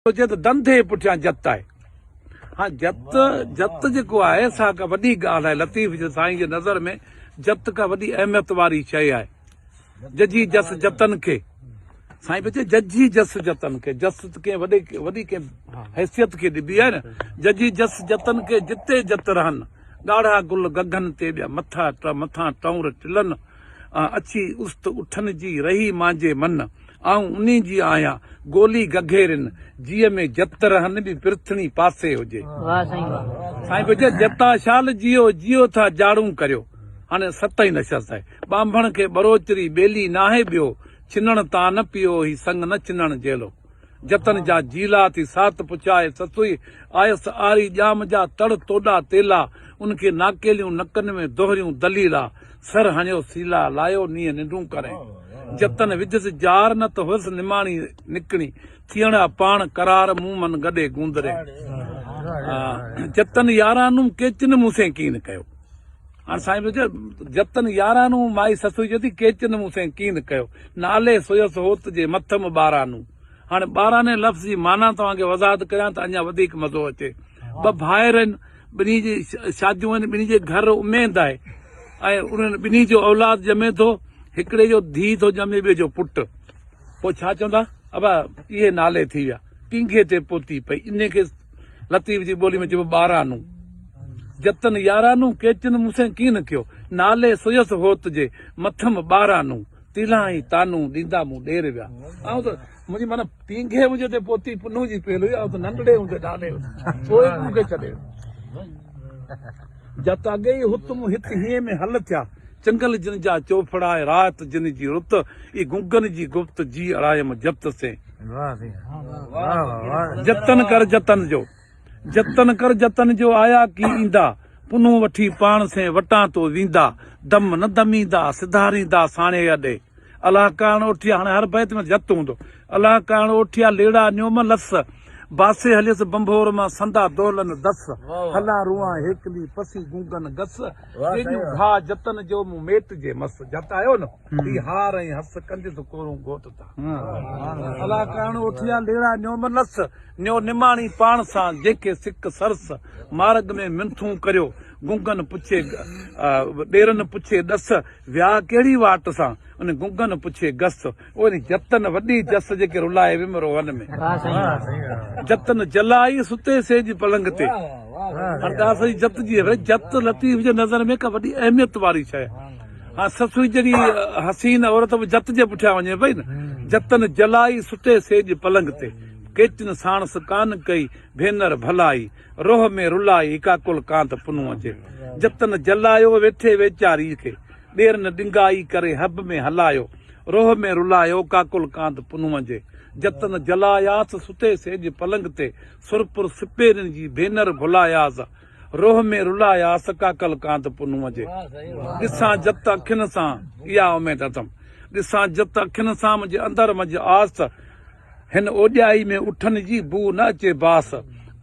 چئي ته ڌنڌي پٺيان جت آهي. ها جت جت جيڪو آهي سا ڪا وڏي ڳالهه آهي لطيف جي سائين جي نظر ۾ جت ڪا وڏي اهميت واري شيء آهي. ججي جس جتن کي سائين پيو چئي ججي جس جتن کي جس ته ڪنهن وڏي وڏي ڪنهن حيثيت کي ڏبي آهي نه ججي جس جتن کي جتي جت رهن ڳاڙها گل گگهن تي ٻيا مٿا مٿان ٽئونر ٽلن اڇي است اٺن جي رهي مانجي من آئون انهي جي آهيان، گولي گگهيرين، جيء ۾ جت رهن به پرٿڻي پاسي هجي. سائين پيو چئي، جتا شال جيئو، جيئو ٿا جاڙون ڪريو. هاڻي ستئين نشست آهي. ٻانڀڻ کي ٻروچري ٻيلي ناهي ٻيو، ڇنڻ تان نه پيو، هي سڱ نه ڇنڻ جهلو. جتن جا جيلا ٿي سات پڇائي سسئي آيس آري ڄام جا تڙ توڏا تيلا ان کي ناڪيليون نڪن ۾ دهريون دليلا سر هڻيو سيلا لايو نينهن ننڊون ڪرين جتن وجهس جار نه ته هئس نماڻي نڪڻي ٿيڻا پاڻ قرار مون من گڏي گوندرين جتن يارانم ڪيچن مون سين ڪين ڪيو. هاڻ سائين پيو چئي، جتن يارانو مائي سسئي چئي ٿي، ڪيچن مون سين ڪين ڪيو، نالي سويس هوت جي مٿم ٻارانو. هاڻي ٻاراني لفظ جي معنيٰ توهان کي وضاحت ڪريان ته اڃا وڌيڪ مزو اچي. ٻه ڀائر آهن، ٻنهي جي شاديون آهن، ٻنهي جي گهر اميد آهي ۽ انهن ٻنهي جو اولاد ڄمي ٿو، هڪڙي جو ڌيء ٿو ڄمي ٻئي جو پٽ. پوء ڇا چوندا؟ ابا اهي نالي ٿي ويا، پينگهي تي پوتي پئي، انهي کي لطيف جي ٻولي ۾ چئبو ٻارانو. جتن يارانو، ڪيچن مون سين ڪين ڪيو. نالي سويس هوت جي، مٿم ٻارانو. تيلان ۽ طعنو، ڏيندا مون ڏير ويا. آئون ته منهنجي معنيٰ پينگهي منهنجي تي پوتي پنهون جي پيل هئي، آئون ته ننڍڙي هوندي نالي هيس، پوء به مون کي ڇڏي ويو. جت اڳي ئي هت مون هت هينئين ۾ هل ٿيا. چنگل جن جا چوڦڙا ۽ رات جن جي رت، اي گنگن جي گفت، جي اڙايم جت سين. جتن ڪر جتن جو، جتن ڪر جتن جو آيا ڪي ايندا، پنهون وٺي پاڻ سين وٽان تو ويندا، دم نه دميندا، سڌاريندا ساڻيهه ڏي. الله ڪارڻ اوٺيا، هاڻي هر بيت ۾ جت هوندو. الله ڪارڻ اوٺيا، ليڙا نيوم لس، باسي هليس بنڀور مان، سندا دولن دس، هلان روئان هيڪلي، پسي گونگن گس، ڪيڏيون گهاء جتن جو مون ميٽجي مس. جت آيو نه، هي هار ۽ هس، ڪنديس ڪورون گهوٽ تان. الله ڪارڻ اوٺيا، ليڙا نيوم لس، نيو نماڻي پاڻ سان، جنهن کي سڪ سرس، مارڳ ۾ منٿون ڪريو، گونگن پڇي ڏيرن پڇي ڏس، ويا ڪهڙي واٽ سان، ان گونگن پڇي گس. اهي جتن وڏي جس جيڪي رلائي ويم روهن ۾. جتن جلائي ستي سيج پلنگ تي. هاڻ ڳالهه سڄي جت جي آهي. جت لطيف جي نظر ۾ ڪا وڏي اهميت واري شيء آهي. هاڻ سسئي جهڙي حسين عورت به جت جي پٺيان وڃي پئي نه. جتن جلائي ستي سيج پلنگ تي. ڪيچن ساڻس ڪانه ڪئي ڀينر ڀلائي. روهه ۾ رلائي ڪاڪل ڪانت پنهونء جي. جتن جلايو ويٺي ويچاري کي. ڏير نه ڏنگائي ڪري حب ۾ هلايو، روهه ۾ رلايو ڪاڪل ڪانڌ پنهونء جي. جتن جلاياس ستي سيڄ پلنگ تي، سرپر سپيرين جي ڀينر ڀلاياس، روهه ۾ رلاياس ڪاڪل ڪانڌ پنهونء جي. ڏسان جت اکين سان، اها اميد اٿم، ڏسان جت اکين سان منهنجي اندر منجهه آس، هن اوڄائي ۾ اٺن جي بوء نه اچي باس،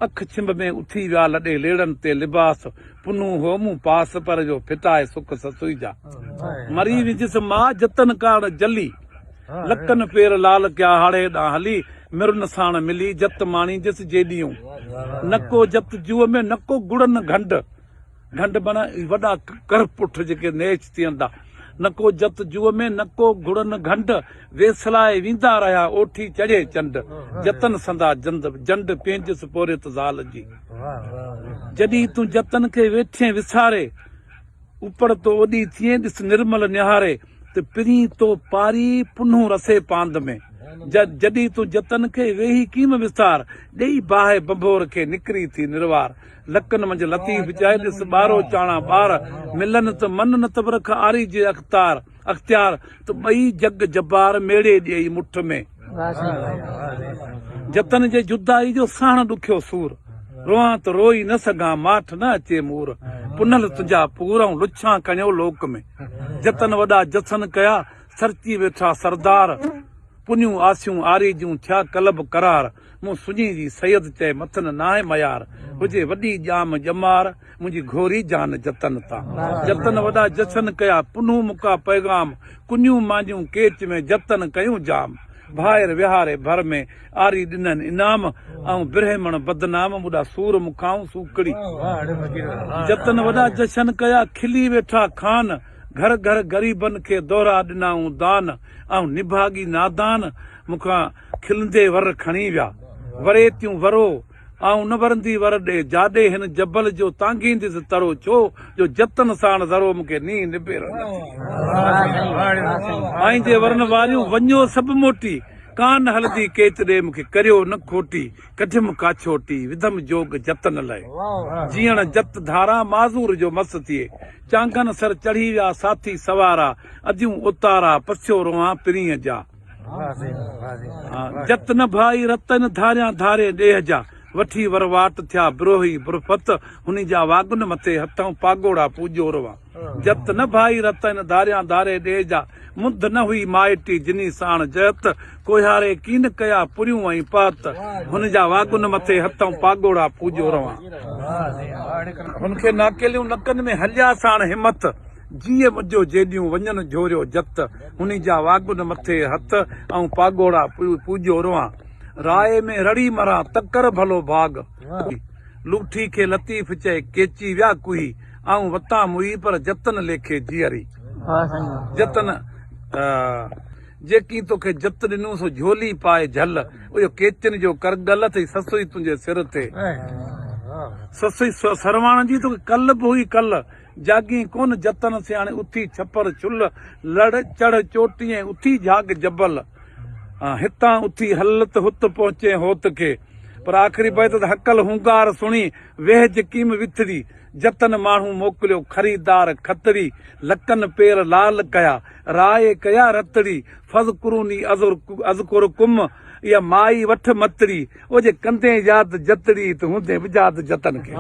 اک ڇنڀ ۾ اٿي ويا لڏي ليڙن تي لباس، پنهون هو مون پاس پر جو ڦٽائي سڪ سسئي جا. مري وينديس ماء جتن ڪاڻ جلي، لڪن پير لال ڪيا هاڙهي ڏانهن هلي، مرن ساڻ ملي جت ماڻينديس جيڏيون. نڪو جت جوء ۾ نڪو گڙن گهنڊ. گهنڊ معنيٰ وڏا ڪر پٺ جيڪي نيچ ٿين ٿا. نه ڪو جت جوء ۾ نه ڪو گهڙن گهنڊ، ويسلائي ويندا رهيا اوٺي چڙهي چنڊ، جتن سندا جند جنڊ پنهنجس پورهيت زال جي. جڏهين تون جتن کي ويٺين وساري، اپڙ تو اوڏي ٿئين ڏس نرمل نهاري، ته پرين تو پاري پنهون رسي پاند ۾. جڏهين تون جتن کي ويهي ڪيم وسار، ڏيئي باهه ڀنڀور کي نڪري ٿي نروار. لڪن منجهه لطيف چئي، ڏس ٻارو چاڻا ٻار، ملن ته من نه ته به رک آري جي اختار، اختيار، ته ٻئي جڳ جبار ميڙي ڏيئي مٺ ۾. جتن جي جدائي جو سهڻ ڏکيو سور، روئان ته روئي نه سگهان ماٺ نه اچي مور، پنهل تنهنجا پور آئون لڇان کڻيو لوڪ ۾. جتن وڏا جسن ڪيا، سرچي ويٺا سردار، پنيون آسيون آري جون ٿيا قلب قرار. مون سڃي جي سيد چئي مٿن ناهي ميار، هجي وڏي ڄام ڄمار، منهنجي گهوري جان جتن تان. جتن وڏا جشن ڪيا، پنهون مڪا پيغام، ڪنيون مانيون ڪيچ ۾، جتن ڪيون جام. ڀائر ويهاري ڀر ۾، آري ڏنن انعام، آئون برهمڻ بدنام، مون ڏا سور مون کائون سوکڙي. جتن وڏا جشن ڪيا، کلي ويٺا خان، گهر گهر غريبن کي دهرا ڏنائون دان، آئون نڀاڳي نادان، مون کان کلندي ور کڻي ويا. وريتيون ورو، آئون نه ورندي ور ڏي، جاڏي هن جبل جو تانگهينديس تڙو، ڇو جو جتن ساڻ ذرو مون کي نينهن نبيرڻ نه ٿي. آئين جي ورن واريون، وڃو سڀ موٽي، ڪانه هلندي ڪيچ ڏي، مون کي ڪريو نه کوٽي، ڪڍيم ڪاڇوٽي، وڌم جوڳ جتن لئه. جيئڻ جت ڌاران، معذور جو مس ٿئي. چانگن سر چڙهي ويا، ساٿي سوارا، اديون اتارا، پسيو روئان پرينء جا. جت نه ڀائي رتن ڌاريان ڌاري ڏيهه جا، وٺي ور واٽ ٿيا بروهي برفت، هني جا واڳن مٿي هٿئون پاڳوڙا پوڄو روان. جت نه ڀائي رتن ڌاريان ڌاري ڏيهه جا، منڌ نه هئي مائٽي جني ساڻ جهت، ڪوهياري ڪين ڪيا پريون ۽ پهت، هن جا واڳن مٿي هٿئون پاڳوڙا پوڄو روان. هن کي ناڪيليون نڪن ۾ هليا ساڻ همت. جيء مجو جيڏيون وڃن جهوريو جت، هني جا واڳن مٿي هٿ، آئون پاڳوڙا پوڄيو روئان. راء ۾ رڙي مران، تڪر ڀلو ڀاڳ. لوٺي کي لطيف چئي، ڪيچي ويا ڪوهي، آئون وتان موئي، پر جتن ليکي جيئري. جتن جيڪي توکي جت ڏنو، سو جهولي پائي جهل. اهو ڪيچن جو ڪرڳل اٿئي، سسئي تنهنجي سر تي. سسئي سرواڻ جي توکي ڪل به هئي ڪل. جاڳين ڪونه جتن سياڻي، اٿي ڇپر ڇل، لڙ چڙهه چوٽي ۽ اٿي جهاڳ جبل، هتان اٿي هل ته هت پهچين هوت کي. پر آخري بيت ته هڪل هونگار سڻي، ويهج ڪيم وٿڙي، جتن ماڻهو موڪليو، خريدار کتري، لڪن پير لال ڪيا، راء ڪيا رتڙي، فاذڪروني اذڪرڪم، اها مائي وٺ متڙي، او جي ڪندين ياد جتڙي ته هوندين به ياد جتن کي.